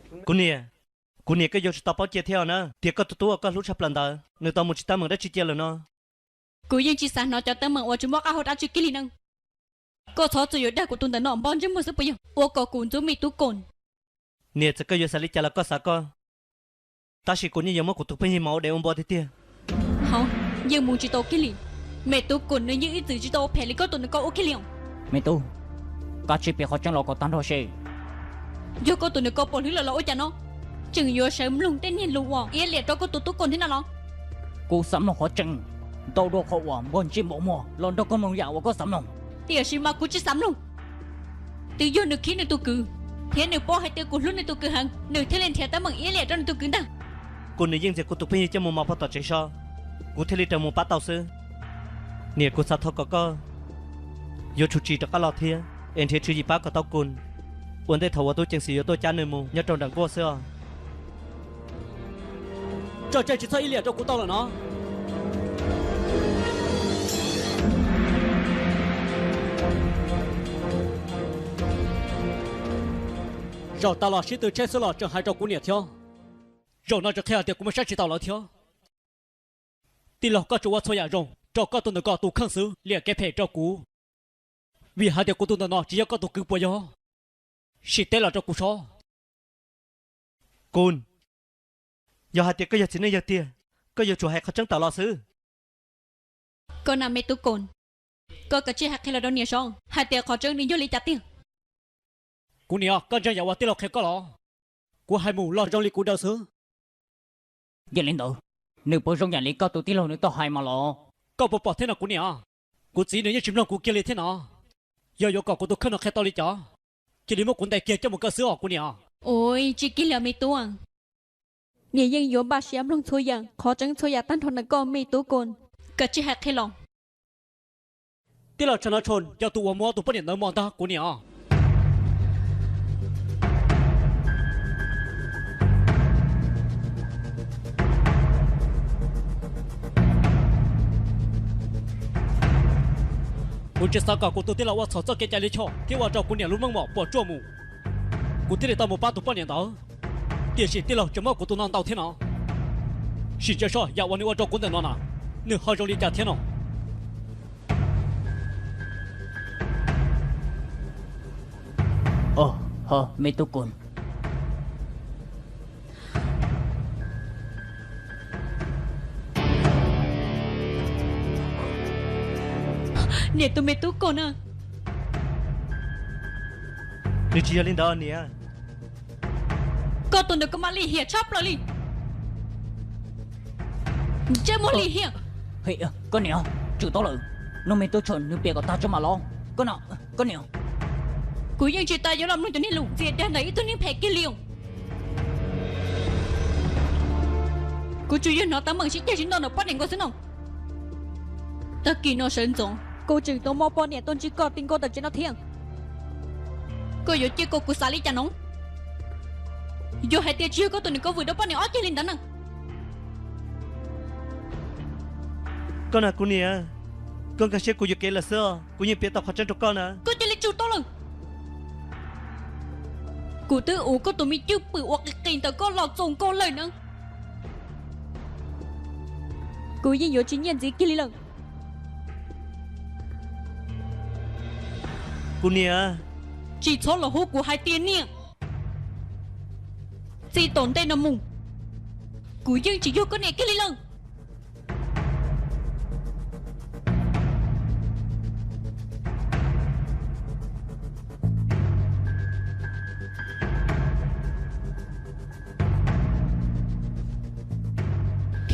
Kuv niam, kuv niam, koj yuav tsum tau paub cia thiab os na, tias koj tus tub uas koj hlub tshaj plaws ntawd nws tau mus tsim teeb meem dab tsi cia lawm no. Kuv yeej tsis xav hnov cov teeb meem uas tsis muaj qab hau dab tsi kiag li na. Koj txhob txwm yuav dag kuv tus ntawm no npog ntsej muag xwb puas yog? Ua kom kuv ntxub me tub Koos. Niam, txawm koj yuav xav li cas los koj xav koj, tab sis kuv yeej yuav muab kuv tus phooj ywg mos ua dev ua npua tiag tiag. Hov, yeej mus tsis tau kiag li. Me tub Koos nws yeej ib txwm tsis tau ua phem li koj tus nws ko ua kiag li os. Me tub, koj cia li piav qhov tseeb los kom tag nrho seb. Yog koj tus nws ko pom hlwb lawm los ua cas no? Tseem yuav sawv mloog tej niag lus uas iab liam rau koj tus tub Koos thiab no los? Kuv xav mloog qhov tseeb, ntau dua qhov uas npog ntsej npog muag los nrog koj mloog yam uas koj xav mloog. Tiam sis mas kuv tsis xav mloog. Twb yog nws khib nws tus kwv, thiab nws paub hais tias kuv hlub nws tus kwv heev, nws thiaj li nrhiav teeb meem iab liam rau nws tus kwv ntag. Koos nws yeej ntxias kuv tus phooj ywg coj mus mos pog tom tsev so. Kuv thiaj li raws mus pab tau xwb. Niam, kuv xav thov kom koj yuav tsum tsis rov qab los thiab, es nrhiav tswv yim pab kom tau Koos, ua ntej thaum uas tub ceev xwm yuav tuaj cab nws mus nyob rau nram nkuaj xwb os. Tso tseg, tsis txhob iab liam rau kuv tau lawm no. Zaum tas los sib tw tsheb xwb los tseem hais rau kuv niam thiab. Zaum no tseem qhia hais tias kuv muaj sab tsis tau lawv thiab. Tij laug, koj tsuas ua txhua yam zoo rau koj tus ntawm ko tus kheej xwb, liam kev phem rau kuv, vim hais tias kuv tus ntawm no tsis yog koj tus kwv puas yog? Sim teb los rau kuv saib. Koos, yog hais tias koj yog txiv neej yawg tiag, koj yuav tsum hais qhov tseeb tawm los xwb. Koj na me tub Koos, koj kav tsij hais qhia los rau niam saib hais tias qhov tseeb nws yog li cas tiag. Kuv niam, koj ntseeg yam uas tij laug qhia koj los? Kuv hais mus los zoo li kuv daws xwb. Yog li ntawd, nws puas zoo yam li koj tus tij laug nws tau hais mas los? Koj puas pom thiab no kuv niam? Kuv txiv nws yeej tsis mloog kuv kiag li thiab no. Yog yuav kom kuv tus kheej no qhia tau li cas, cia li muab kuv ntes kiag coj mus kaw xwb os kuv niam. Ua tsis kiag li me tub. Niam yeej yuav npaj siab mloog txhua yam qhov tseeb txhua yam tag nrho ntawm koj me tub Koos. Kav tsij hais qhia los. Tij laug Tshaj Nab Tshooj yog tus uas muab tus poj niam ntawd mos ntag kuv niam. Kuv tsis xav kom kuv tus tij laug ua txhaum txoj kev cai li choj thiab ua rau kuv niam lub meej mom puas tsuaj mus, kuv thiaj li tau mus pab tus poj niam ntawd. Tiam sis tij laug tseem muab kuv tus no ntaus thiab no. Sim ntsia saib yam uas nws ua rau kuv ntawm no na, nws ho zoo li cas thiab no. Ho, me tub Koos. Niam, tus me tub Koos na. Nws tsis yog li ntawd niam. Koj tus ntawm ko mas lim hiam tshaj plaws li. Ntsej muag lim hiam. Koj niam, tsum tau lawm. Nws me tub Tshooj nws piav kom tag tso mam los. Koj niam. Kuv yeej tsis tas yuav los mloog cov niag lus ntxias dag ntawm ib tug neeg phem kiag li os. Kuv tsuas yog hnov teeb meem sib cav sib ntaus ntawm poj niam nkawd xwb no. Tag kis no sawv ntxov kuv tseem tuaj muab poj niam tuaj ntsib koj ti nkaus tom tsev no thiab. Koj yuav cia kuv xav li cas no? Yog hais tias tsis yog koj tus niam ko vwm rau poj niam ob ceg li ntawd na. Koj na kuv niam, koj nkag siab kuv yuam kev lawm xwb os, kuv yeej piav tau qhov tseeb rau koj na. Koj cia li tsum tau lawm. Kuv twb ua koj tus me cwj pwm uas qis qis ntawm koj los txaus nkaus lawm na. Kuv yeej yuav tsis nyiaj ntxiv kiag li lawm. Kuv niam. Tsis txhob los hu kuv hais tias niam. Txij tom ntej no mus, kuv yeej tsis yog koj niam kiag li lawm.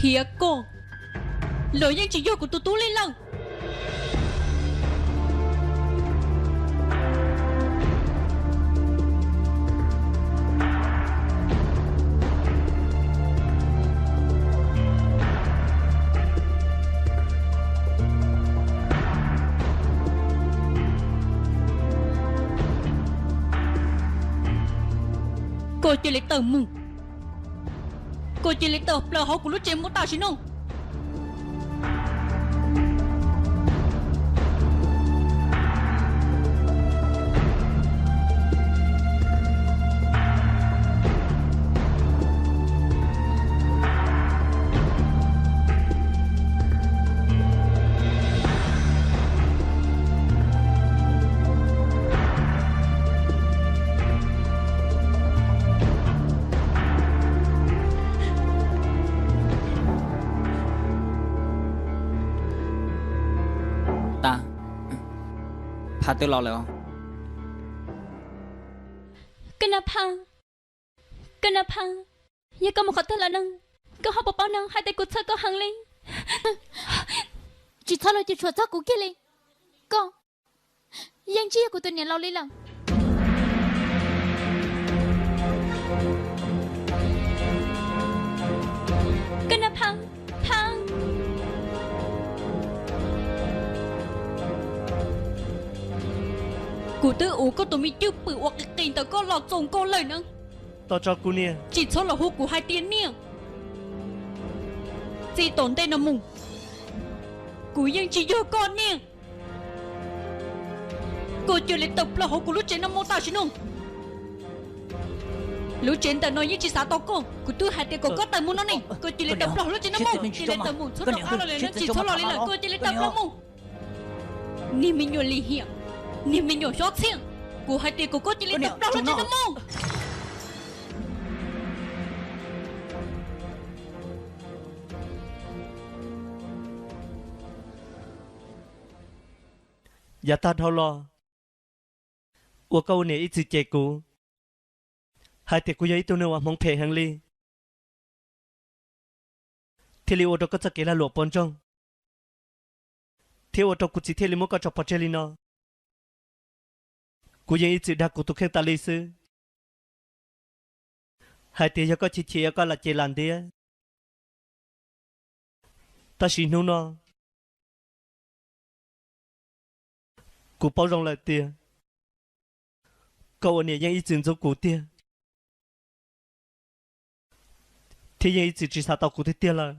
Thiab koj los yeej tsis yog kuv tus tub li lawm. Koj cia li tawm mus. Koj cia li tawm plaws hauv kuv lub tsev mus tam sim no. Has twb los lawm. Koj Nas Phas, koj Nas Phas, yog koj mus qhov twg lawm no? Koj ho puas paub no hais tias kuv txhawj koj heev li. Tsis txhob los cuam tshuam txog kuv kiag li. Koj yeej tsis yog kuv tus niam laus li lawm. Koj Nas Phas, Phas. Kuv twb ua koj tus me cwj pwm uas qis qis ntawm koj los txaus nkaus lawm na. Tos tso kuv niam. Tsis txhob los hu kuv hais tias niam. Txij tom ntej no mus, kuv yeej tsis yog koj niam. Koj cia li tawm plaws hauv kuv lub tsev no mus tam sim no. Lub tsev ntawm no yeej tsis xav tau koj, kuv twb hais tias kom koj tawm mus no ne. Koj cia li tawm plaws hauv lub tsev no mus, cia li tawm mus, txhob rov qab los li lawm, tsis txhob los li lawm, koj cia li tawm plaws mus. Niag me nyuam lim hiam, niag me nyuam xyob txhiaj, kuv hais tias kom koj cia li tawm plaws lub tsev no mus. Yav tag dhau los, uas koj ua niam ib txwm cem kuv hais tias kuv yog ib tug neeg uas hmoov phem heev li, thiaj li ua rau koj txoj kev lag luam puas ntsoog, thiab ua rau kuv txiv thiaj li muab koj tso pov tseg li no. Kuv yeej ib txwm dag kuv tus kheej tas li xwb, hais tias yog koj chim chim es koj lam ces lam ntiab. Tab sis hnub no, kuv paub zoo lawm tias koj ua niam yeej ib txwm ntxub kuv tiag, thiab yeej ib txwm tsis xav tau kuv tiag tiag lawm.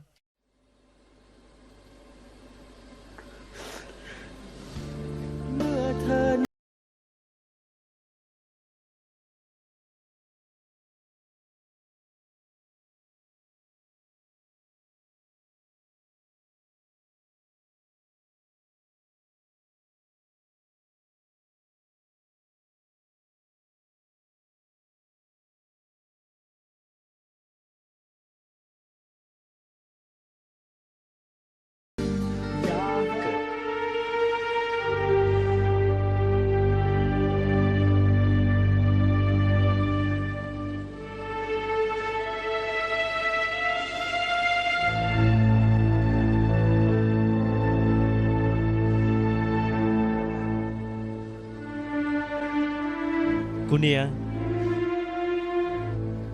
Kuv niam,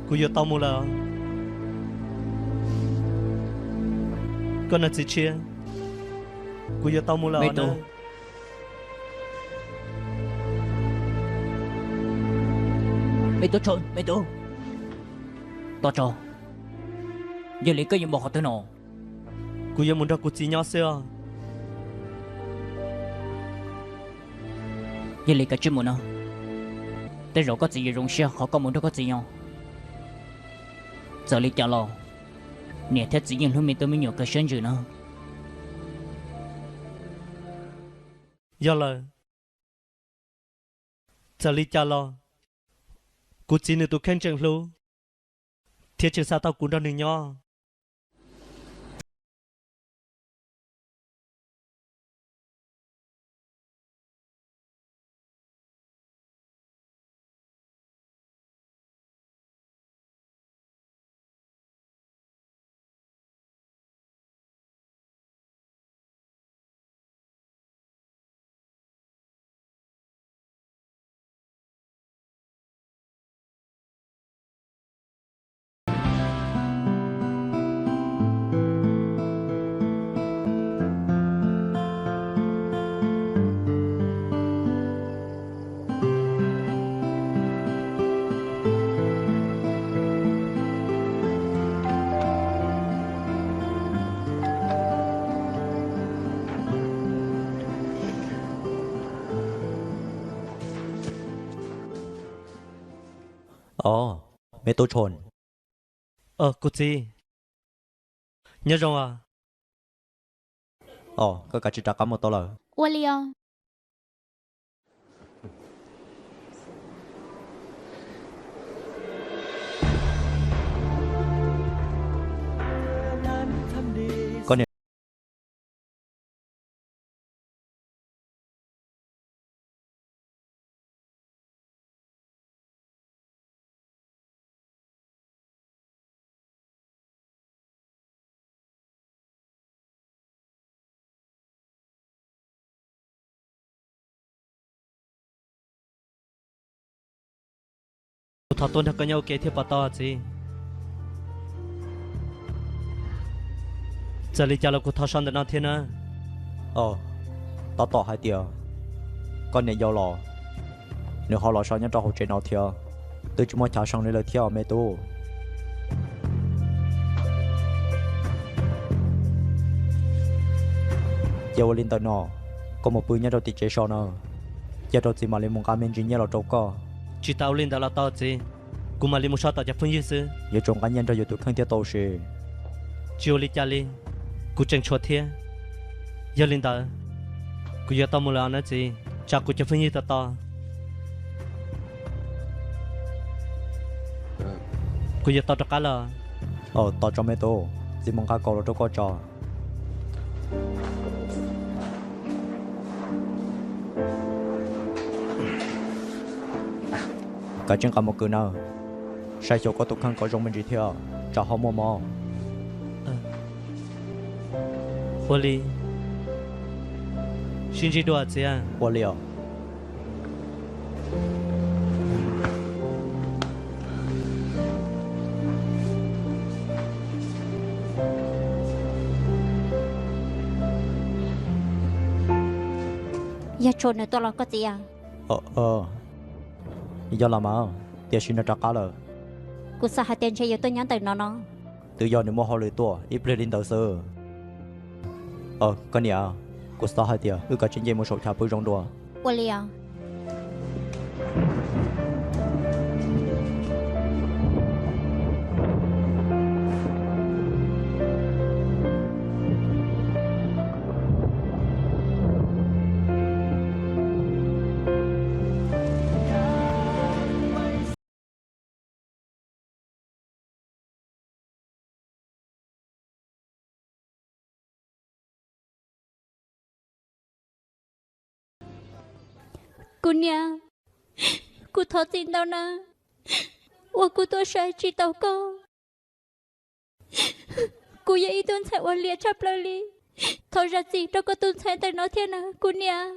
kuv yuav tau mus lawm. Koj niag txiv tshiab, kuv yuav tau mus lawm. Me tub, me tub, tos tso, yog li koj yuav mus qhov twg no? Kuv yuav mus nrog kuv txiv nyob xwb os. Yog li kav tsij mus no, tej zaum koj txiv yuav zoo siab qhov koj mus nrog koj txiv nyob. Txawm li cas los niam thiab txiv yeej hlub me tub me nyuam kawg siab ntsws no. Yog lawm, txawm li cas los kuv txiv nws tus kheej tseem hlub thiab tseem xav tau kuv nrog nws nyob. Os, me tub Tshon. Kuv txiv, nyob zoo os. Os, koj kav tsij rov qab mus tau lawm. Ua li os. Koj niam. Kuv thov tuaj nrog koj nyob ua ke thiab puas tau txiv? Txawm li cas los kuv thov so ntawm no thiab na. Tab tom hais tias koj niam yau los, nws ho los so nyob rau hauv tsev no thiab, twb tsis muaj chaw so li lawm thiab os me tub. Cia ua li ntawm no, koj mus pw nyob rau tim tsev so na, cia rau txiv mam li mus nqa me ntsis nyiaj los rau koj. Tsis tas ua li ntawd los tau txiv, kuv mam li mus so tom cov phooj ywg xwb. Yuav tsum nqa nyiaj nrog yus tus kheej thiaj tau sis. Tsis ua li cas li, kuv tseem tshuav thiab. Yog li ntawd, kuv yuav tau mus lawm na txiv, tsam kuv cov phooj ywg tos tos. Kuv yuav tau rov qab los. Tos tso me tub, txiv mus nqa kaus los rau koj tso. Kav tsij nqa mus kwv nawb, saib xyuas koj tus kheej kom zoo me ntsis thiab, tsam ho muaj mob. Ua li, sib ntsib dua txiv. Ua li os. Yog Tshuas nws tuaj los koj txiv? Yog los mas, tiam sis nws rov qab lawm. Kuv xav hais tias ntshe yuav tuaj nyob ntawm no no. Twb yog nws muaj hauj lwm tuaj ib pliag li ntawd xwb. Koj niam, kuv xav hais tias wb kav tsij nce mus saum chav pw zoo dua. Ua li os. Kuv niam, kuv thov txim ntau na, uas kuv tuaj saib tsis taus koj. Kuv yog ib tug ntxhais uas liam tshaj plaws li. Thov zam txim rau koj tus ntxhais ntawm no thiab na kuv niam.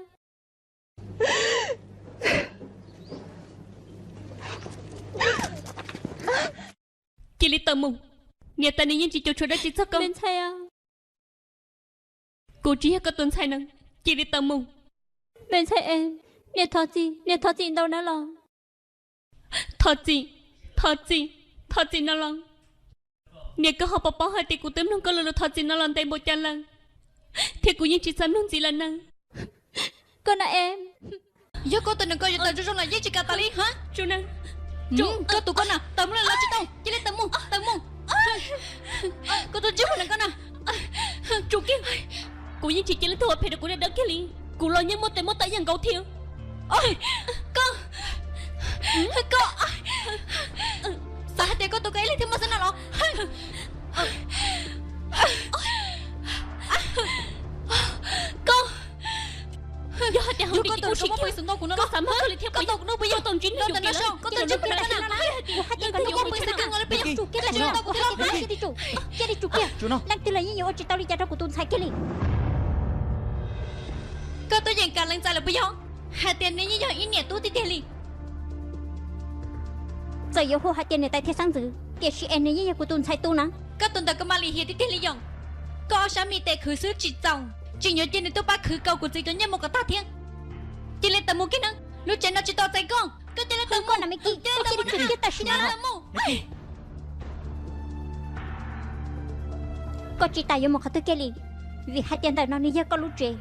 Cia li tawm mus, niam tais nws yeej tsis cuam tshuam dab tsi txog koj. Kuv tsis yog koj tus ntxhais na, cia li tawm mus. Me ntxhais es, niam thov txim, niam thov txim ntau na los. Thov txim, thov txim, thov txim no los. Niam, koj ho puas paub hais tias kuv twb mloog koj lo lus thov txim no los ntev npaum cas lawm, thiab kuv yeej tsis xav mloog ntxiv lawm na. Koj na es. Yog koj tus neeg koj yuav tawm zoo zoo los yeej tsis kam tas li ha. Koj tus koj na, tawm mus lawm los tsis tau, cia li tawm mus, tawm mus. Koj tus ntsej muag neeg koj na. Tsum kiag, kuv yeej tsis cia leej twg ua phem rau kuv dawb dawb kiag li. Kuv los yeej muaj tes muaj taw ib yam nkaus thiab. Koj, koj xav hais tias koj tus koj ib leeg thiaj muaj xwb no los? Koj, yog hais tias hauv ntawm koj tsis muaj peev xwm ntau kuv no, koj xav muab koj li thiab puas yog? Koj tau ntsib nws, koj tau ntsib nws na. Kuv hais tias koj tsis muaj peev xwm ntau kuv thiab los? Cia li tsum kiag, leej twg los yeej yuav ua tsis tau li cas rau kuv tus ntxhais kiag li. Koj twb yeem kam lees txais lawm puas yog? Hais tias nws yeej yog ib niam tub tiag tiag li. Txawm yuav hu hais tias niam tais thiab xeeb ntxwv, tiam sis es nws yeej yog kuv tus ntxhais tub na. Koj tus ntawd koj mam li hiam tiag tiag li yom. Koj ob sab me tes khwv xwb tsis txaus, tseem yuav cia nws tuaj pab khwv kaus kuv txiv cov nyiaj mus kom tag thiab. Cia li tawm mus kiag na, lub tsev no tsis tau txais koj. Koj cia li tawm mus, cia li tsum kiag tam sim no. Koj tsis tas yuav mus qhov twg kiag li, vim hais tias ntawm no nws yog koj lub tsev.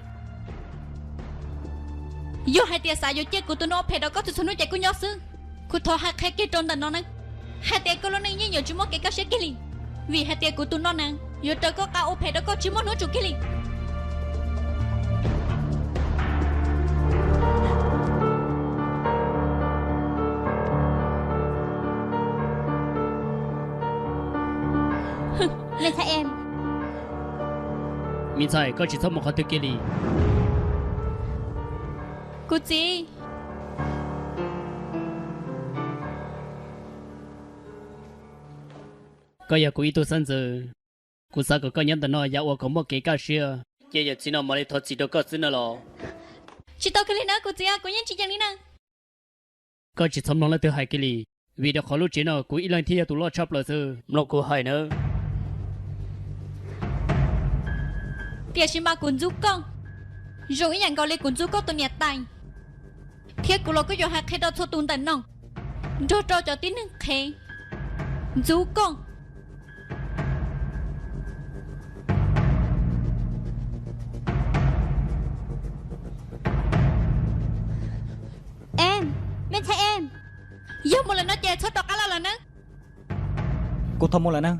Yog hais tias xav yuav cia kuv tus no ua phem rau koj txhua txhua hnub ces kuj nyob xwb. Kuv thov hais qhia kiag rau ntawm no na, hais tias koj lub neej yeej yuav tsis muaj kev kaj siab kiag li, vim hais tias kuv tus no na yuav raws koj qab ua phem rau koj tsis muaj hnub tshua kiag li. Me ntxhais, koj tsis txhob mus qhov twg kiag li. Kuv txiv, koj yog kuv ib tug xeeb ntxwv, kuv xav kom koj nyob ntawm no yav uas kom muaj kev kaj siab, ces yawm txiv no mam li thov txim rau koj xwb na los. Tsis tau kiag li na kuv txiv, kuv yeej tsis yeem li na. Koj tsis txhob mloog leej twg hais kiag li. Vim rau qhov lub tsev no kuv ib leeg thiaj yog tus loj tshaj plaws xwb. Mloog kuv hais nawb. Tiam sis mas kuv ntxub koj zoo ib yam nkaus li kuv ntxub koj tus niam tais, thiab kuv los kuj yuav hais qhia rau txhua tus ntawm no, nrog rau cov tib neeg qhev ntxub koj. Em, me ntxhais em, yog mus lawm no ces txhob rov qab los lawm nawb. Kuv thov mus lawm nawb.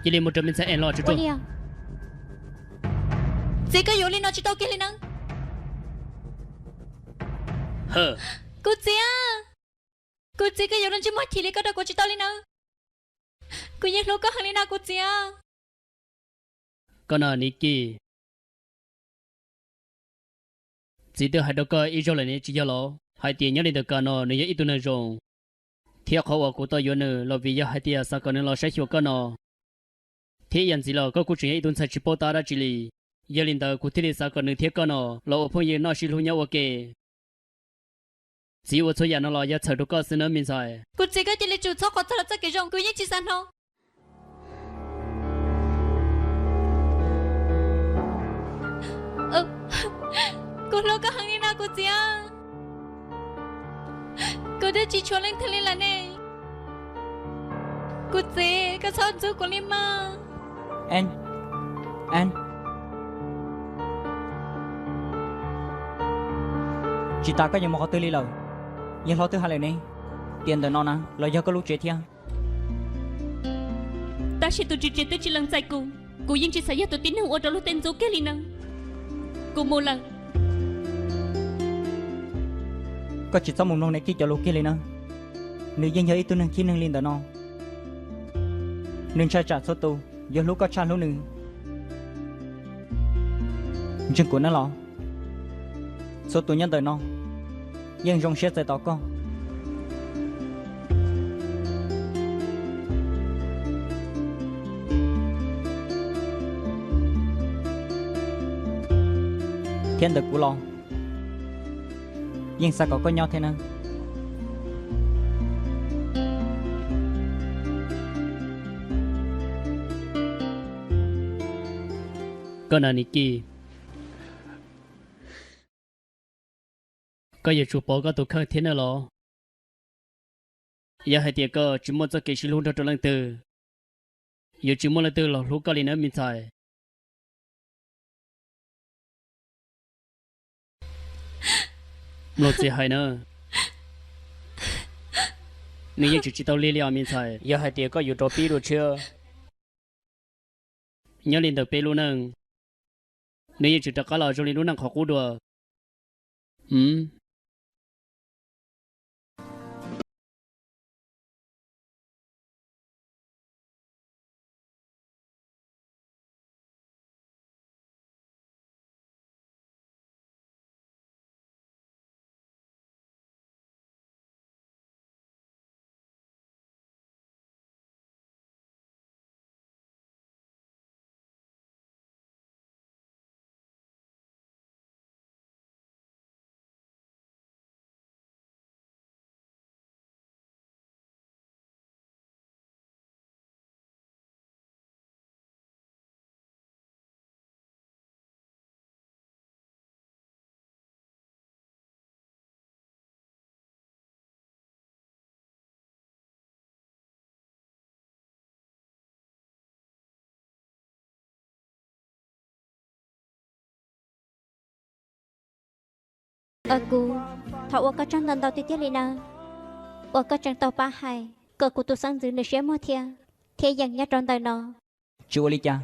Cia li mus rau me ntxhais em los tsuag tsuag. Txiv, koj yuav li no tsis tau kiag li nawb. Kuv txiv, kuv txiv, koj yuav lub ntsej muag chim li koj rau kuv tsis tau li nawb. Kuv yeej hlub koj heev li na kuv txiv. Koj no Nikki, txiv twb hais rau koj ib zaug lawm ne tsis yog los hais tias nyob li ntawm Kas no nws yog ib tug neeg zoo, thiab qhov uas kuv tau yuav nws los vim yog hais tias xav kom nws los saib xyuas koj no, thiab ib yam ntxiv los koj kuj tseem yog ib tug ntxhais tsis paub tab dab tsi li. Yog li ntawd kuv thiaj li xav kom nws thiab koj no los ua phooj ywg noj sib hlub nyob ua ke. Txiv ua txhua yam no los yog txhawm rau koj xwb nawb me ntxhais. Kuv txiv, koj cia li tsum txhob qhuas txog lawv txoj kev zoo, kuv yeej tsis xav hnov. Kuv hlub koj heev li no kuv txiv. Kuv twb tsis tshuav leej twg li lawm ne. Kuv txiv, koj txhob ntxub kuv li mas. Tsis tas koj yuav mus qhov twg li lawm? Yawg hlob twb hais lawm ne, tias ntawm no na los yog koj lub tsev thiab. Tab sis tus tswv tsev twb tsis lees txais kuv, kuv yeej tsis xav yog tus tib neeg ua rau luag tej ntxub kiag li na. Kuv mus lawm. Koj tsis txhob mus mloog Nikki cov lus kiag li na. Nws yeej yog ib tug neeg khib neeg li ntawm no. Nws ntshai tsam txhua tus yuav hlub koj tshaj hlub nws. Ntseeg kuv nawb los, txhua tus nyob ntawm no yeej zoo siab txais tos koj. Thiab ntawm kuv los yeej xav kom koj nyob thiab nawb. Koj na Nikki, koj yuav tsum pov koj tus kheej thiab nawb los. Yog hais tias koj tsis muaj txoj kev sib hlub nrog rau leej twg, yuav tsis muaj leej twg los hlub koj li nawb me ntxhais. Mloog txiv hais na, nws yeej tseem tsis tau lig li os me ntxhais. Yog hais tias koj yuav rov pib dua tshiab, nyob li ntawm peb lub neej, nws yeej tseem rov qab los zoo li lub neej qhov qub dua. Kuv thov ua koj tsaug ntau ntau tiag tiag li nawb, uas koj tseem tau pab hais kom kuv tus xeeb ntxwv nws siab muag thiab, thiab yeej nyob rau ntawm no. Tsis ua li cas.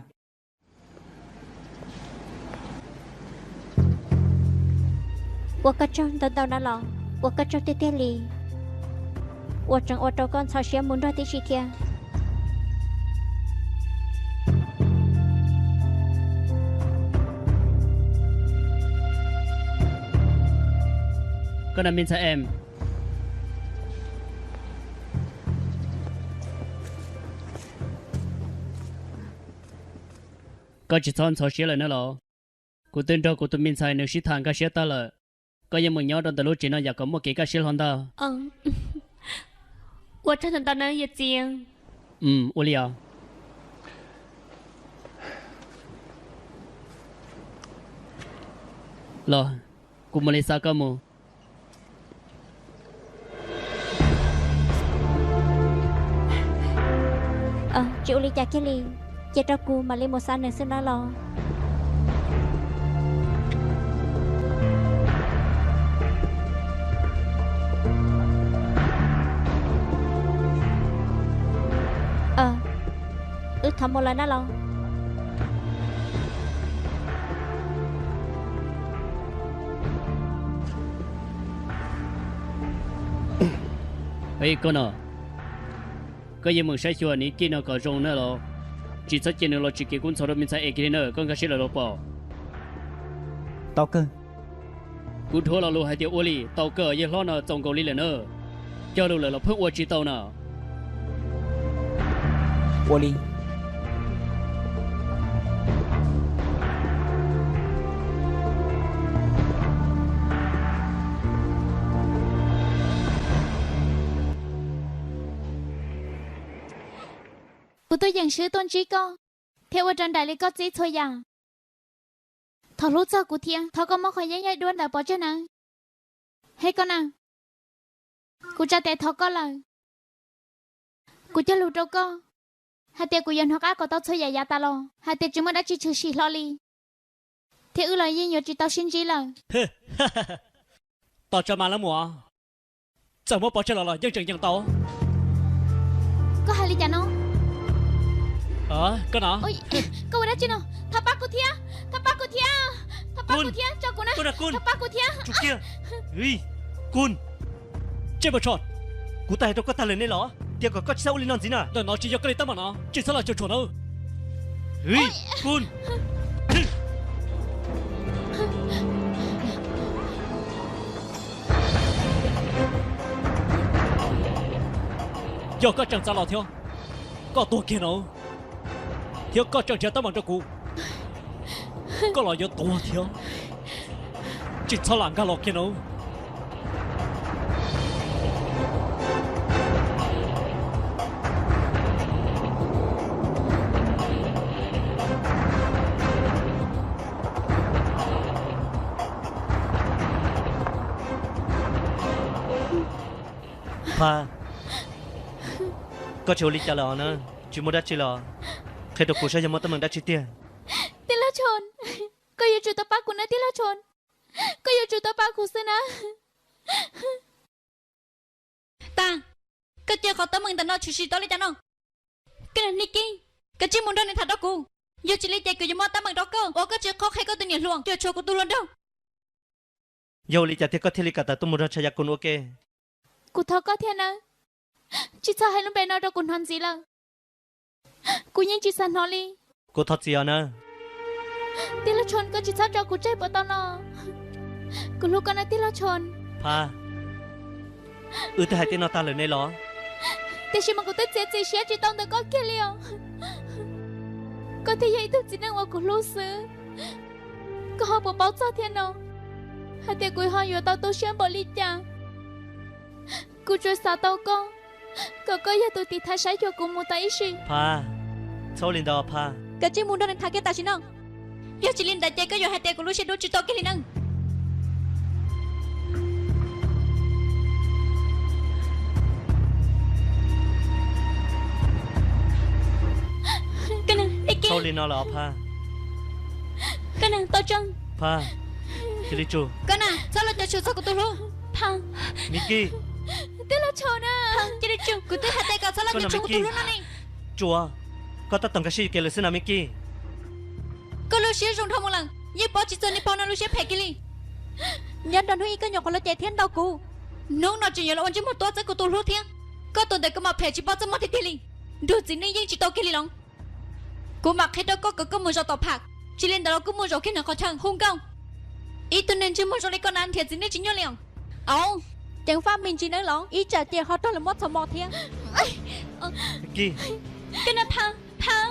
Ua koj tsaug ntau ntau na los, ua koj tsaug tiag tiag li, uas tseem ua rau koj ntxhov siab mus nrog tib si thiab. Koj na me ntxhais em, koj tsis txhob ntxhov siab lawm na los. Kuv twb nrog kuv tus me ntxhais nws sib tham nkag siab tag lawm. Koj yeej mus nyob rau ntawm lub tsev no yam kom muaj kev kaj siab hlo ntag. Ua tsaug ntau ntau nawb yawm txiv. Ua li os. Los, kuv mam li xa koj mus. Tsis ua li cas kiag li, cia rau kuv mam li mus xa nws xwb nawb los. Wb thov mus lawm na los. Koj no, koj yeej meem saib xyuas niam kij no kom zoo na los. Tsis txhob cia nws los tsim kev kub ntxhov rau me ntxhais es kiag li na, koj nkag siab lawm los pom. Tau kawg. Kuv dhuav lo lus hais tias ua li, tau kawg, yawg hlob no txaus nkaus li lawm na. Cog lus lawm los pheej ua tsis tau na. Ua li. Kuv tuaj yeem swb tuaj ntsib koj, thiab ua rau nraim li koj txib txhua yam. Thov hlub txog kuv thiab, thov koj muab qhov yeeb yaig duab ntawd pov tseg nawb. Hej koj na, kuv tsa tes thov koj lawm. Kuv cog lus rau koj hais tias kuv yuav hnov qab kom tau txhua yam yav tas los, hais tias tsis muaj dab tsi tshwm sim hlo li, thiab wb los yeej yuav tsis tau sib ntsib lawm. Tos tso mas lawv muam, txawm muab pov tseg los los yeej tseem yeem tau. Koj hais li cas no? Koj no, koj ua dab tsi no? Thov pab kuv thiab, thov pab kuv thiab, thov pab kuv thiab, tso kuv na, thov pab kuv thiab. Tsum kiag. Kun, Tsej Npawg Tshos, kuv twb hais rau koj tag lawm ne los, tias kom koj tsis txhob ua li no ntxiv na. Ntawm no tsis yog koj li teeb meem no, tsis txhob los cuam tshuam nawb. Kun, yog koj tseem txav los thiab, koj tuag kiag no, thiab koj tseem nrhiav teeb meem rau kuv, koj los yuav tuag thiab. Tsis txhob lam nkag los kiag no. Phaj, koj tsis ua li cas lawm os na? Tsis muaj dab tsi los? Qhia rau kuv saib yog muaj teeb meem dab tsi tiag. Tij laug Tshon, koj yuav tsum tau pab kuv na tij laug Tshon. Koj yuav tsum tau pab kuv xwb na. Tag, koj cia qhov teeb meem ntawm no tshwm sim tau li cas no? Koj niag Nik Kib, koj cia li mus nrog nws tham rau kuv. Yog tsis li ces kuv yuav muab teeb meem rau koj uas koj tsis qhov qhia koj tus niam hluas cuam tshuam kuv tus hluas nraug. Yog ua li cas tiag koj thiaj li kam tawm tuaj mus nrog Tshaj Yaj Kun ua ke? Kuv thov koj thiab nawb, tsis txhob hais lub npe no rau kuv hnov ntxiv lawm. Kuv yeej tsis xav hnov li. Kuv thov txim os nawb. Tij laug Tshon, koj tsis txhob tso kuv tseg puas tau no? Kuv hlub koj nawb tij laug Tshon. Phaj, wb twb hais tej no tag lawm ne los? Tiam sis mas kuv twb txiav txim siab tsis tau ntawm koj kiag li os. Koj thiaj yog ib tug txiv neej uas kuv hlub xwb. Koj ho puas paub txog thiab no, hais tias kuv ho yuav tau tu siab npaum li cas? Kuv tsuas xav tau koj, kom koj yog tus tiv thaiv saib xyuas kuv mus tau ib sim. Phaj, txhob ua li ntawd Phaj. Koj cia li mus nrog nws tham kiag tam sim no. Yog tsis li ntawd ces koj yuav hais tias kuv lub siab dub tsis tau kiag li nawb. Txhob ua li no lawm Phaj. Phaj, cia li tsum. Koj na, txhob los cuam tshuam txog kuv tus hlub. Phaj. Mik Kij. Tij laug Tshon na. Phaj, cia li tsum, kuv twb hais tias koj txhob los cuam tshuam kuv tus hlub no ne. Tsum, koj tab tom nkag siab yuam kev lawm xwb na Mik Kij. Koj lub siab zoo dhau mus lawm, yeej paub tsis txog niag pog no lub siab phem kiag li. Nyob nrog hnub ib koj nyuam qhuav los cem thiab ntaus kuv, hnub no tseem yuav los ua ntsej muag tuav txawv kuv tus hlub thiab. Koj tus ntawd kuv mam phem tsis pom txaj muag tiag tiag li. Nrog txiv neej yeej tsis tau kiag li los. Kuv mam qhia rau koj kom koj mus zaum tom Phaj, tsis li ntawd los kuj mus zaum kiag nws qhov chaw hu nkauj. Ib tug neeg ntsej muag zoo li koj na nrhiav txiv neej tsis nyuaj li os. Au, ceev faj me ntsis nawb los, ib tsam ces ho raug lawv muab txhos mos thiab. Koj na Phaj, Phaj.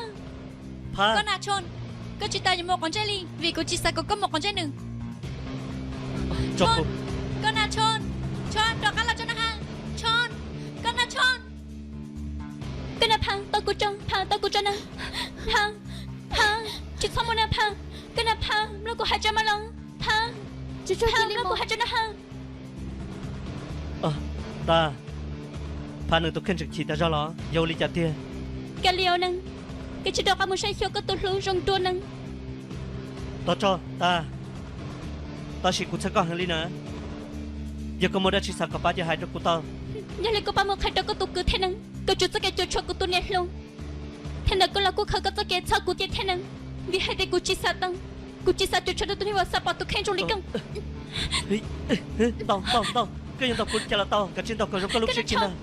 Koj na Tshon, koj tsis tas yuav mus quav ntsej li, vim kuv tsis xav kom koj mus quav ntsej nws. Tso kuv. Koj na Tshon, Tshon rov qab los tso na Phaj, Tshon, koj na Tshon. Koj na Phaj, tau kuv tso, Phaj tau kuv tso na. Phaj, Phaj, tsis txhob mus na Phaj. Koj na Phaj, mloog kuv hais tso mas los. Phaj, Phaj, mloog kuv hais tso na Phaj. Tag, Phaj nws tus kheej tseem chim tas zog los yog ua li cas tiag? Kav liam Nees, koj tsis rov qab mus saib xyuas koj tus hlub zoo dua Nees. Tog tso, tag, tab sis kuv txhawj koj heev li na. Yog koj muaj dab tsi xav kom pab ces hais rau kuv tau. Yog li kuv pab mus qhia rau koj tus kwv thiab Nees kom tsum txoj kev cuam tshuam kuv tus niam hluas. Thaum ntawd koj los kuj khaws koj txoj kev txhawj kuv ces thiab Nees, vim hais tias kuv tsis xav tau, kuv tsis xav cuam tshuam rau tus neeg uas xav pom tus kheej zoo li koj. Ntau, ntau, ntau, koj yuav ntaus kuv li cas los tau, kav tsij ntaus kom zoo koj lub siab kiag ntag.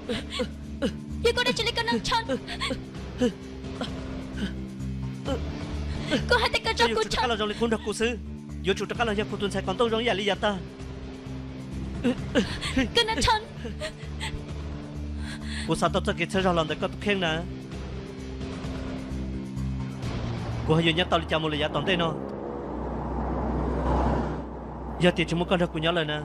Yog koj dab tsi li koj na Tshon? Koj hais tias koj tso kuv Tshon. Los zoo li qub nrog kuv xwb, yuav tsum rov qab los yog kuv tus ntxhais qaum ntuj zoo ib yam li yav tag. Koj na Tshon. Kuv xav tau txoj kev txhawb zog los ntawm koj tus kheej na. Kuv ho yuav nyob tau li cas mus lawm yav tom ntej no yog tias tsis muaj koj nrog kuv nyob lawm na?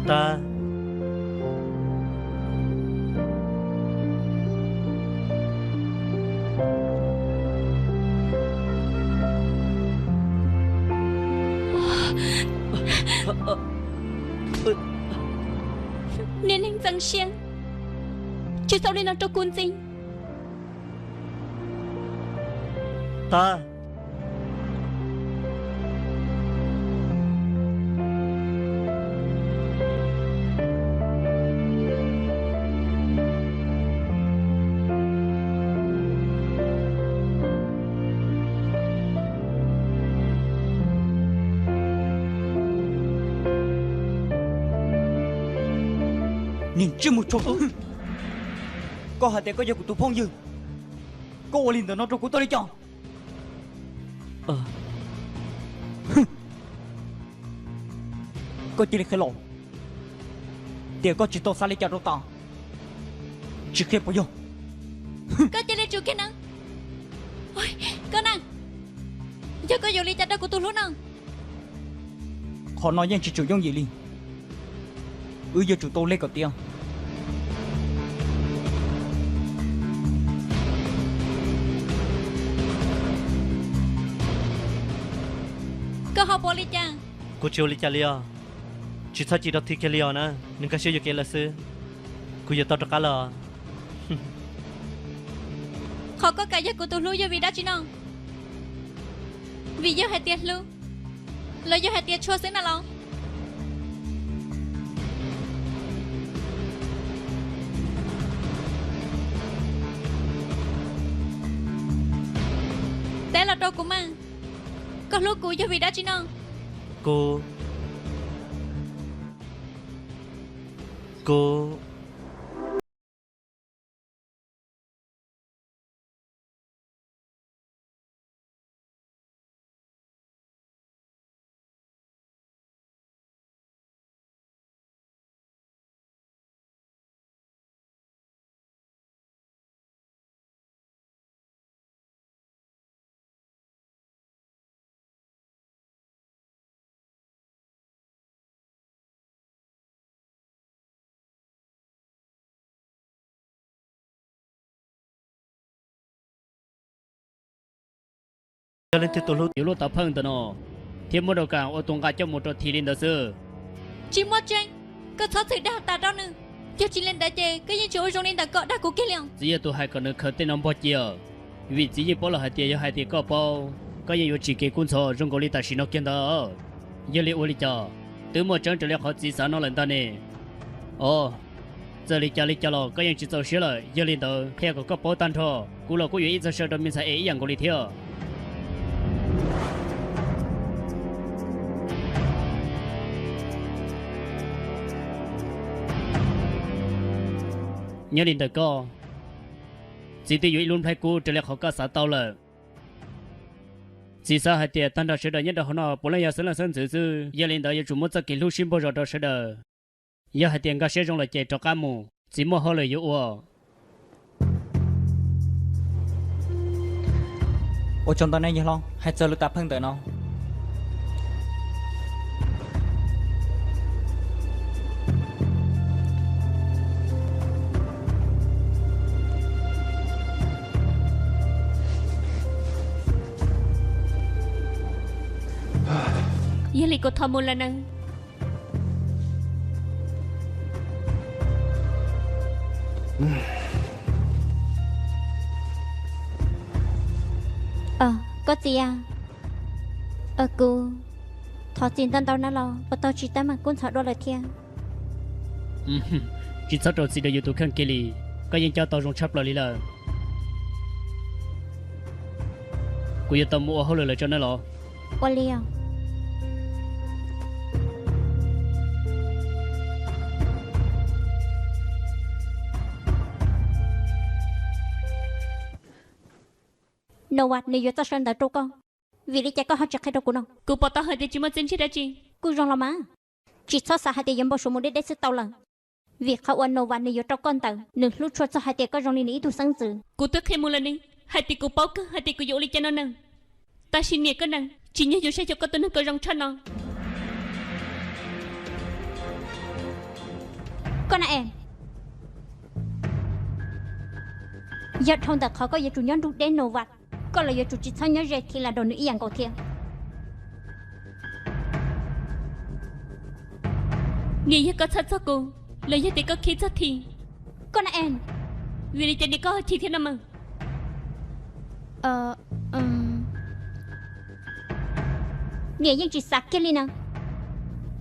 Tag. Niag neeg ntxeev siab, tsis txhob ua li no rau kuv ntxiv. Tag. Niag ntsej muag tshuav, koj hais tias koj yog kuv tus phooj ywg, koj ua li ntawm no rau kuv tau li cas? Koj cia li qhia los tias koj tsis tau xav li cas rau tas, tsis qhia puas yog? Koj cia li tsum kiag na. Koj na, yog koj yuav li cas rau kuv tus hlub no? Qhov no yeej tsis tshua yooj yim li. Wb yuav tsum tau leg kom tiav. Koj ho puas ua li cas? Kuv tsis ua li cas li os. Tsis txhob cim rau Thi kiag li os na, nws nkag siab yuam kev lawm xwb. Kuv yuav tau rov qab los. Qhov koj kam yog kuv tus hlub yog vim dab tsi no? Vim yog hais tias hlub los yog hais tias tshua xwb na los? Teb los rau kuv mas, koj hlub kuv yog vim dab tsi no? Kuv, kuv Yog leej twg tus hlub yuav luaj tau pheej ntawm no, thiab muab rau kas ua tus nqa coj mus rau Thi li ntawd xwb. Tsis muaj tseeb, koj txhob txwm dag tas rau nws. Yog tsis li ntawd ces koj yeej tsis ua zoo li ntawm kom dag kuv kiag li os. Txiv yog tus hais kom nws khaws tej no npog cia, vim txiv yeej paub lawm hais tias yog hais tias koj paub, koj yeej yuav tsim kev kub ntxhov zoo nkaus li tam sim no kiag ntawd. Yog li ua li cas twb muaj tseeb raws li qhov txiv xav no lawm ntag ne? Os, txawm li cas li cas los koj yeej tsis txaus siab lawm, yog li ntawd qhia kom koj paub tag nrho, kuv los kuj yuav ib txog saw rau me ntxhais es ib yam nkaus li thiab. Nyob li ntawm koj, txiv twb yuav ib lub nplhaib kub raws li qhov koj xav tau lawm. Txiv xav hais tias tag nrho sawv daws nyob rau hauv no puav leej yog xeeb leej xeeb ntxwv xwb, yog li ntawd yuav tsum muaj txoj kev hlub sib npaug zos rau sawv daws. Yog hais tias nkag siab zoo lawm ces rov qab mus, txiv muaj hauj lwm yuav ua. Ua tsaug ntau nej yawg hlob, hais txog lub tav pheej ntawm no. Yog li kuv thov mus lawm nawb. Koj txiv, kuv thov txiv ntau ntau na los puas tau tsis tab meeg kub ntxhov dua lawm thiab. Tsis txhob rau txiv rau yus tus kheej kiag li, koj yeej coj tau zoo tshaj plaws li lawm. Kuv yuav tau mus ua hauj lwm lawm tso nawb los. Ua li os. Nova nws yuav txoj saw ntawv rau koj, vim li cas koj ho tsis qhia rau kuv no? Kuv pom tau hais tias tsis muaj txiaj ntsig dab tsi. Kuj zoo los mas, tsis txhob xav hais tias yuav npau suav mus deb deb xwb tau lawm, vim qhov uas Nova nws yuav rau koj ntawd nws hlub tshua txog hais tias koj zoo li nws ib tug xeeb ntxwv. Kuv twb qhia mus lawm ne, hais tias kuv paub kawg hais tias kuv yuav ua li cas no na. Tab sis niam koj na, tsim nyog yuav saib xyuas koj tus neeg kom zoo tshaj no. Koj na es, yog dhau ntawm qhov koj yuav tsum nyob nrug deb Nova, koj los yuav tsum tsis txhob nyob ze Thi Las Dos nws ib yam nkaus thiab. Niam, yog koj txhawj txog kuv los yog tias koj khib txog Thi? Koj na es, vim li cas niam koj ho chim thiab no mas? Niam yeej tsis xav kiag li na,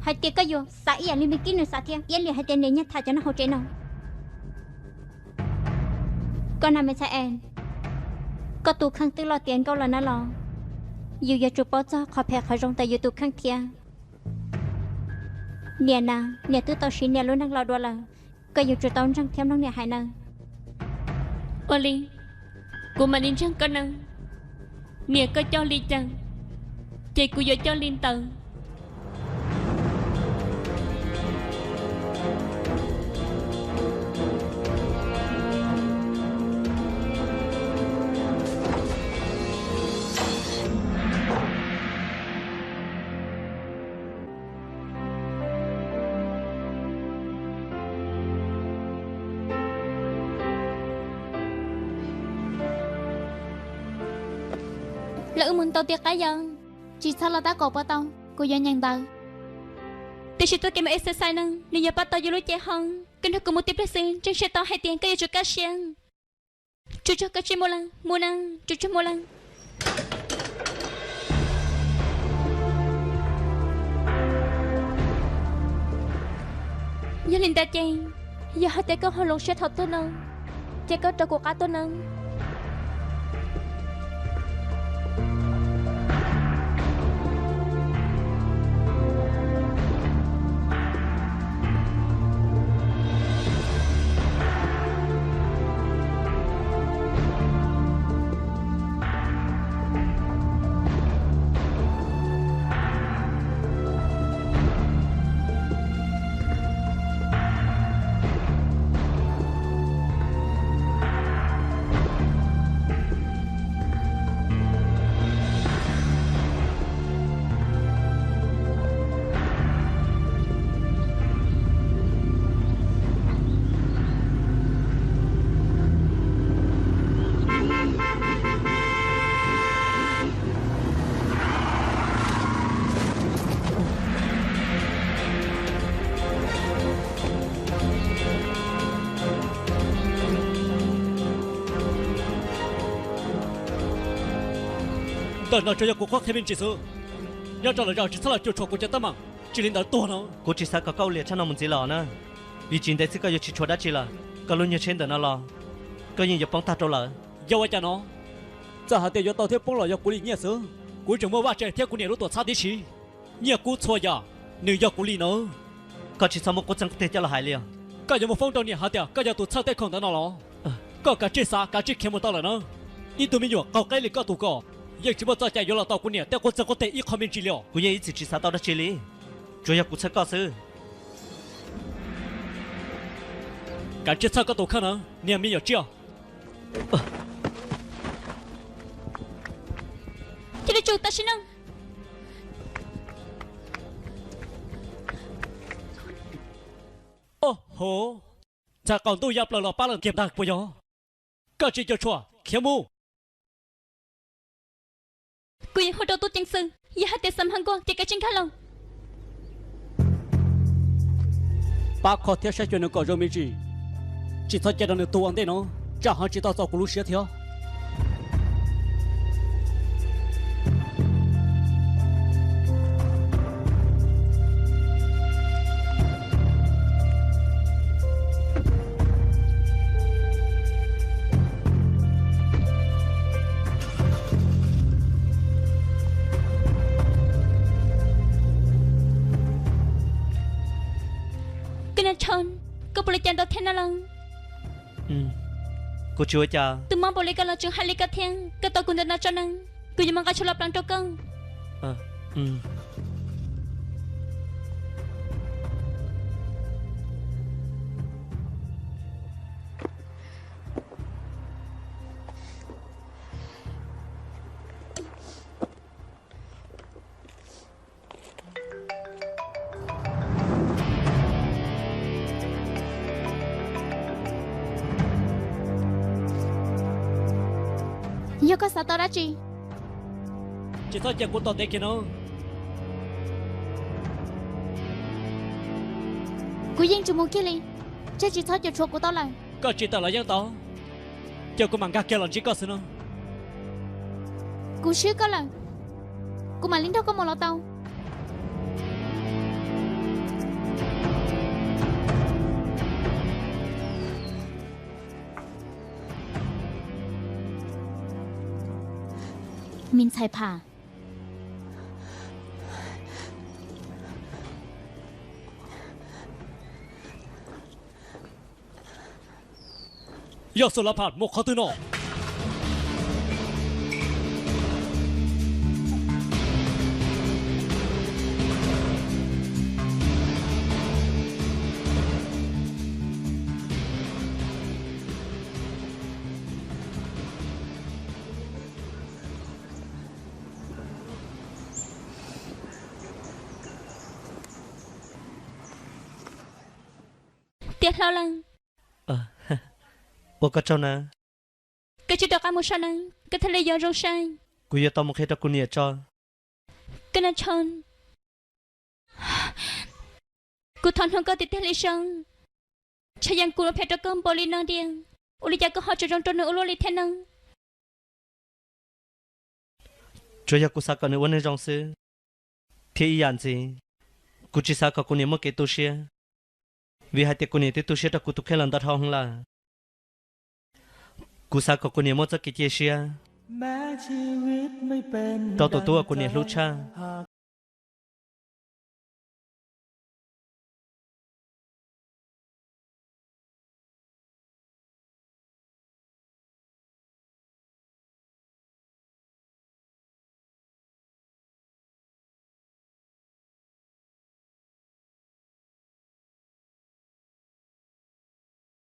hais tias koj yuav xav ib yam li me kib nws xav thiab, ib yam li hais tias niam nyiag tham cov neeg hauv tsev no. Koj na me ntxhais es, koj tus kheej twb loj tiav nkauj lawm na los, yus yuav tsum paub txog qhov phem qhov zoo ntawm yus tus kheej thiab. Niam na, niam twb tau siv niam lub neej los dua lawm, koj yuav tsum tau ntseeg thiab mloog niam hais nawb. Ua li, kuv mam li ntseeg koj nawb. Niam koj coj li cas, ces kuv yuav coj li ntawd. Lawv wb mus tau tej qab yog, tsis txhob los tab kaum puas tau, kuv yuav nyeem ntawv. Tiam sis txoj kev mus exercise no nws yuav pab tau yus lub cev hauv. Koj nrog kuv mus tib pliag xwb, ntseeg siab tau hais tias koj yuav tsum kaj siab. Tsuas tsuag koj tsis mus lawm, mus na, tsuas tsuag mus lawm. Yog li ntawd ces, yog hais tias koj ho hloov siab thaum twg no, ces koj rov kuv qab tuaj nawb. Ntawm no tsuas yog kuv qhuab qhia me ntsis xwb. Nyob rau lwm zaus tsis txhob los cuam tshuam kuv cov teeb meem, tsis li ntawd tuag no. Kuv tsis xav kom koj ua liam tshaj no mus ntxiv lawm os na. Vim tsis ntev xwb koj yuav tsis tshuav dab tsi lawm. Koj lub nyuag tsheb ntawm no los koj yeej yuav poob tag rau lawm. Yog ua cas no? Txawm hais tias yuav tau thiab poob los yog kuv li nyiaj xwb. Kuv tseem muaj vaj tse thiab kuv niam lub tuam txhab tib si. Nyiaj kub txhua yam, nws yog kuv li no. Koj tsis txhob muab qub txeeg qub tiag coj los hais li os. Koj yuav mus foob rau niam hais tias koj yog tus txhawj tej khoom ntawd no los? Koj kav tsij xav kav tsij khiav mus tau lawm na. Ib tug me nyuam qaug qeb li koj tus ko, Yeej tsis muaj txoj cai yuav los tau kuv niam tej qub txeeg qub teg ib qho me ntsis li os. Kuv yeej ib txwm tsis xav tau dab tsi li, tsuas yog kuv txhawj koj xwb. Kav tsij txhawj koj tus kheej na, niag me nyuam tsiaj. Cia li tsum tam sim no. Ntxhais qaum ntuj ya plaws los pab leej kiag ntag puas yog? Koj tsis cuam tshuam, khiav mus. Kuv yeej hu rau tub ceev xwm, yog hais tias Xam Haj Nkuaj ces kav tsij nkag los. Pab kho thiab saib xyuas nws kom zoo me ntsis, tsis txhob cia rau nws tuag ua ntej no, tsam ho tsis tau txaus kuv lub siab thiab. Koj niag Tshon, koj puas li cas ntau thiab no los? Kuv tsis ua cas. Tus mob npaum li koj los tseem hais li koj thiab, koj tau kuv ntawm no tso nees, kuv yuav mus nqa tshuaj los pleev rau koj. Yog koj xav tau dab tsi? Tsis txhob cia kuv tom ntev kiag no. Kuv yeej tsis mus kiag li, thiaj tsis txhob cuam tshuam kuv tau lawm. Koj tsis tawm los yeej tau, ces kuv mam nkag kiag los ntsib koj xwb no. Kuv swb koj lawm, kuv mam li nrog koj mus los tau. Me ntxhais Pham, yog Xu Lav Pham mus qhov twg no? Tiav hlo lawm. Ua koj tsaug na. Koj tsis rov qab mus so nees, koj thiaj li yuav zoo saib. Kuv yuav tau mus qhia rau kuv niam tso. Koj niag Tshon, kuv thov hnov koj tiag tiag li Soob. Tshaj Yaj Kuv los phem rau koj npaum li no tiag, ua li cas koj ho tseem zoo rau nws ua luaj li thiab no? Tsuas yog kuv xav kom nws ua neeg zoo xwb, thiab ib yam ntxiv, kuv tsis xav kom kuv niam muaj kev tu siab, vim hais tias kuv niam twb tu siab rau kuv tus kheej los ntau dhau heev lawm. Kuv xav kom kuv niam muaj txoj kev cia siab rau tus tub uas kuv niam hlub tshaj.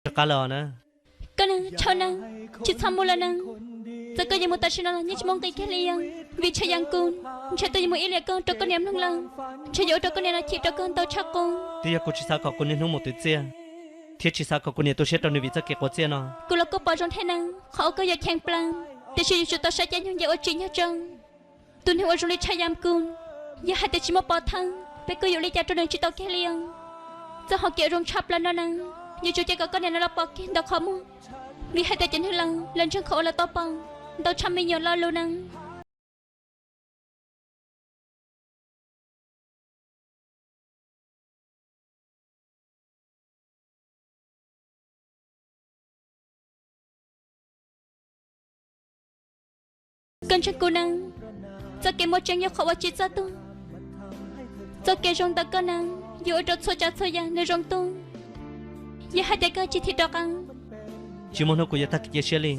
Rov qab los na. Koj niag Tshaj na, tsis txhob mus lawm na. Txawm koj yuav mus tam sim no los yeej tsis muaj nqis kiag li os, vim Tshaj Yaj Kuv ntshe twb yuav muaj ib liam koj rau koj niam mloog lawm, ntshe yuav ua rau koj niam no chim rau koj ntau tshaj qub. Twb yog kuv tsis xav kom kuv niam hnub mus twv txiaj, thiab tsis xav kom kuv niam tu siab rau nws vim txoj kev quav txiaj no. Kuv los kuj pom zoo thiab na, qhov uas koj yuav cheem plaws, tiam sis yuav tsum tau saib caij nyoog nce ua tsim nyog tso. Tus neeg uas zoo li Tshaj Yaj Kuv, yog hais tias tsis muaj pov thawj, peb kuj yuav ua li cas rau nws tsis tau kiag li os. Txoj hau kev zoo tshaj plaws no na, yuav tsum cia kom koj niam no los pom kiag ntau qhov muag, vim hais tias cov neeg laus lawv ntseeg qhov uas lawv tau pom ntau tshaj me nyuam lo lus na. Koj ntseeg kuv na, txoj kev muaj tseeb yog qhov uas tsis txawj tuag. Txoj kev zoo ntawm koj na, yuav ua rau txhua tsav txhua yam nws zoo tuaj. Yog hais tias koj tsis thim rov qab, tsis muaj hnub kuv yuav tag kev cia siab li.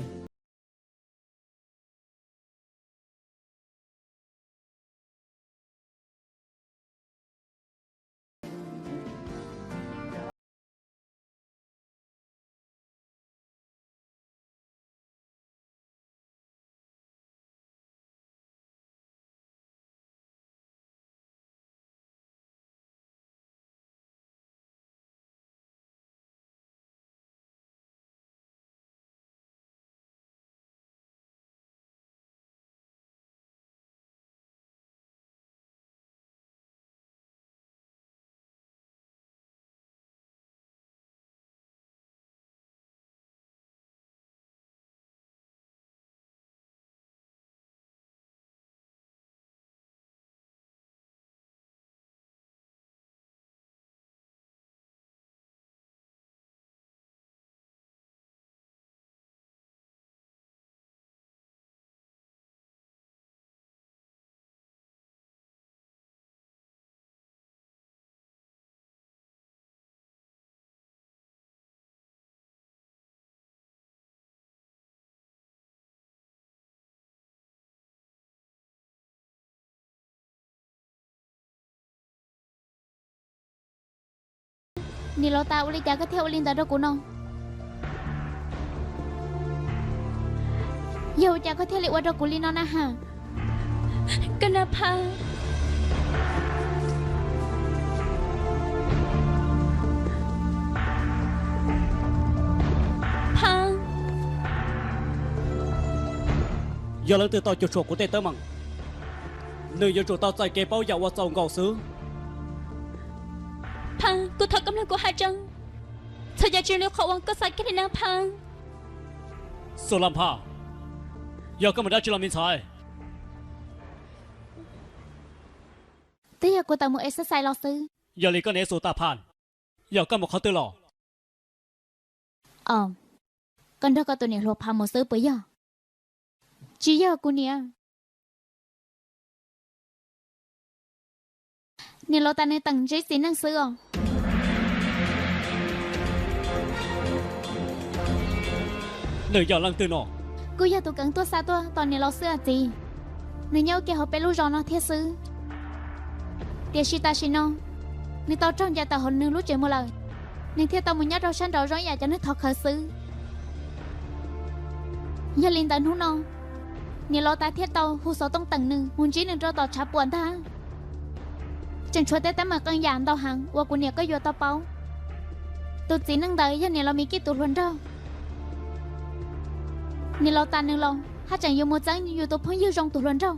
Niam laus tas, ua li cas koj thiaj ua li ntawd rau kuv no? Yog ua cas koj thiaj li ua rau kuv li no na has? Koj na Phab. Phab. Yog leej twg tau cuam tshuam kuv tej teeb meem, nws yuav tsum tau txais kev paub yam uas txaus nkaus xwb. Phab, kuv thov koj mloog kuv hais tso. Txhua yam tsis zoo li qhov uas koj xav kiag li na Phab. Xu Las Phas, yog koj mus dab tsi los me ntxhais? Twb yog kuv tawm mus exercise los xwb. Yog li koj niam Xu Tas Phas, yog koj mus qhov twg los? Os, koj nrog koj tus niam hluas Phas mus xwb puas yog? Tsis yog kuv niam. Niam laus tas nws teem ntsib txiv neej xwb os. Nws yog leej twg no? Kuj yog tus keev tuaj xa tuaj tos niam laus xwb txiv. Nws nyob ua ke hauv peb lub zos no thiab xwb. Tiam sis tam sim no nws tau raug ncaws tawm hauv nws lub tsev mus lawm, nws thiaj tau mus nyob rau sab nraud zoo ib yam cov neeg thov khawv xwb. Yog li ntawd hnub no niam laus tas thiaj tau hu xov tooj teem nws mus ntsib nws rau tom tshav puam ntag. Tseem tshuav tej teeb meem qee yam ntau heev uas kuv niam koj yuav tau paub. Tus txiv neej ntawd yog niam laus Mis Kib tus hluas nraug. Niam laus tas nws los haj tseem yuav mus txeeb yus tus phooj ywg zoo tus hluas nraug.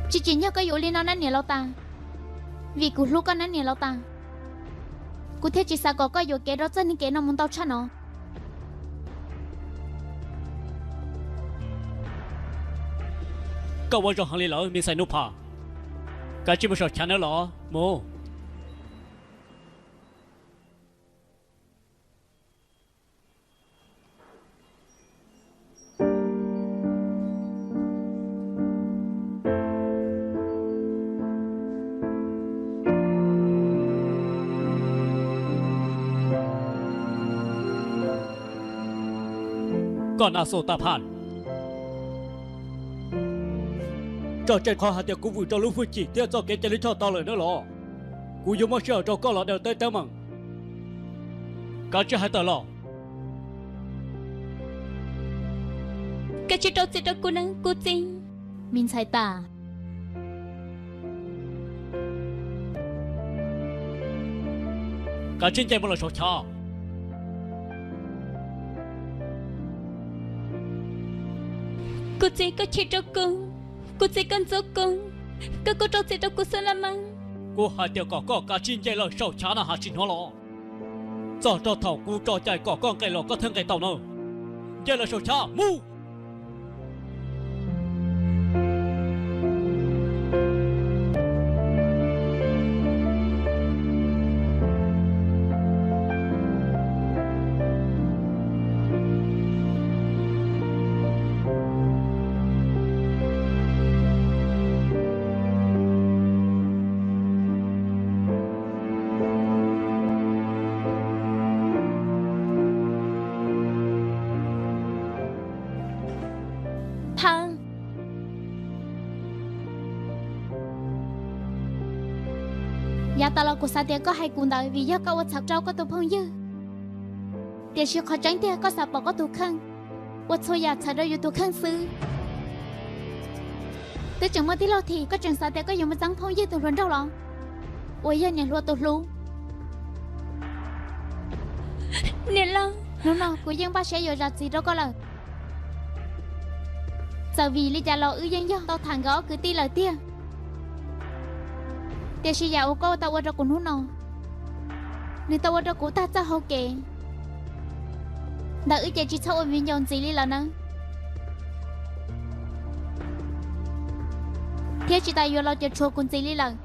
Tsis tsim nyog koj yuav ua li no na niam laus tas, vim kuv hlub koj na niam laus tas. Kuv thiaj tsis xav kom koj yuam kev rau txoj niag kev no mus ntau tshaj no. Koj ua zoo heev li lawm me ntxhais Nub Phas, kav tsij mus saum chav nawb los mus. Koj na Xu Tas Phas, tso tseg qhov hais tias kuv vwm rau lub hwj chim thiab txoj kev cai lij choj tau lawm nawb los? Kuv yuav muab sij hawm rau koj los daws teb teeb meem. Kav tsij hais tawm los. Kav tsij rau txim rau kuv nawb kuv txiv. Me ntxhais tas, kav tsij nce mus lawm saum chav. Kuv txiv, koj chim rau kuv. Kuv txiv, koj ntxub kuv. Koj kuj rau txim rau kuv xwb los mas. Kuv hais tias kom koj kav tsij nce lawm saum chav no, has tsis hnov los? Txog rau thaum kuv tso cai kom koj nqes los koj thiaj nqes tau na. Nce lawm saum chav mus. Phab, yav tas los kuv xav tias koj hais kuv ntawd vim yog koj ua txhaum rau koj tus phooj ywg. Tiam sis qhov tseeb tiag koj xav pom koj tus kheej, ua txhua yam txhawm rau yus tus kheej xwb. Twb tseem muaj tij laug thim, koj tseem xav tias koj yuav mus txeeb phooj ywg tus hluas nraug los? Uas yog niam hluas tus hlub. Niam laus, hnub no kuv yeej npaj siab yuav zam txim rau koj lawm. Txawm vim li cas los wb yeej yog tau tham nkawd ob kwv tij lawm tiag. Tiam sis yam uas koj tau ua rau kuv hnub no, nws tau ua rau kuv tag txoj hau kev. Ntawm wb ces tsis txhob ua viv ncaus ntxiv li lawm nawb, thiab tsis tas yuav los cuam tshuam kuv ntxiv li lawm.